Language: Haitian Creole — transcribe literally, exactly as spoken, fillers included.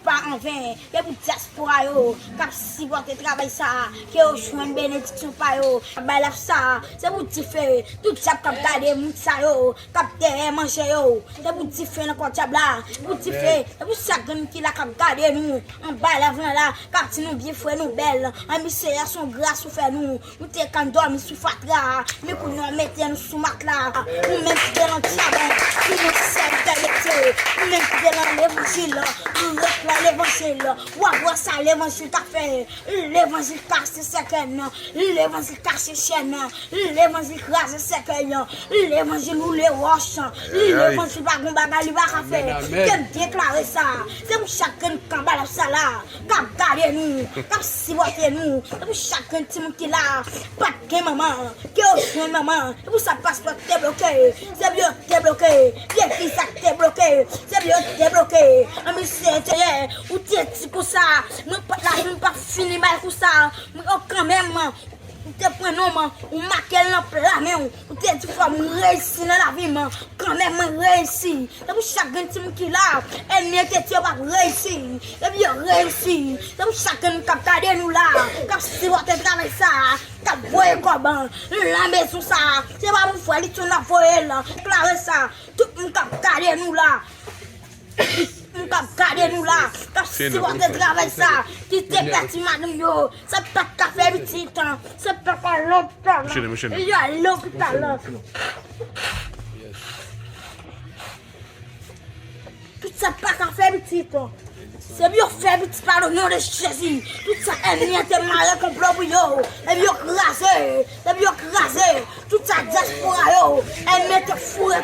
Pa anven, se pou dyaspora yo k ap sipòte travay sa a, ke yo jwenn benediksyon pa yo. Bay laf sa a, se pou dife, tout dyab k ap gade moun sa yo, k ap dèyè manje yo. Se pou dife nan kò dyab la, se pou dife, se pou chak grenn ki la k ap gade nou, anba laf lan la, k ap di nou byen fre nou bèl. An misye a se yon gras ou fè nou. Nou te konn dòmi sou fatra, men kounye a w mete nou sou matla. Ou menm ki te nan dyaman, ou menm sèvitè de Dye, ou menm ki te nan levanjil, ou ret nan levanjil, w ap wè sa levanjil ka fè. Levanjil kase sèkèy nan, levanjil kase chèn nan, levanjil kraze sèkèy nan, levanjil woule wòch, levanjil pa gon bagay li pa ka fè. Ke m deklare sa, se pou chak grenn kanbalap sa la k ap gade nou, k ap sipòte nou, se pou chak grenn timoun ki la, pa t gen manman, ke yo jwenn manman, se pou sa paspò te bloke, se pou yo te bloke, vye viza te bloke, se pou yo te bloke, an misye enteryè, ou te di konsa, mwen pa t la, mwen pa fini bay konsa, mwen yo kanmenm, ou te pran non m, ou make l nan pla men w, ou te di fò m reyisi nan lavi m, kanmenm mwen reyisi. Se pou chak grenn timoun ki la, ènmi an te di yo p ap reyisi. Epi yo reyisi. Se pou chak grenn moun k ap gade nou la, k ap sipòte travay sa, k ap voye kòb lan mezon sa. Se pa pou frè Litchon n ap voye l. Klare sa. Tout moun k ap gade nou la, tout moun k ap gade nou la, k ap sipòte travay sa, ki te pèdi madanm yo, sa pa t ka fè pitit, sa pa t ka lopital, yo lopital. Tout sa pa ka fè pitit. Se pou yo fè pitit pa le non de Jezi. Tout sa ènmi an te mare konplo pou yo. Se pou yo kraze. Se pou yo kraze. Tout sa dyaspora yo. Ènmi an te foure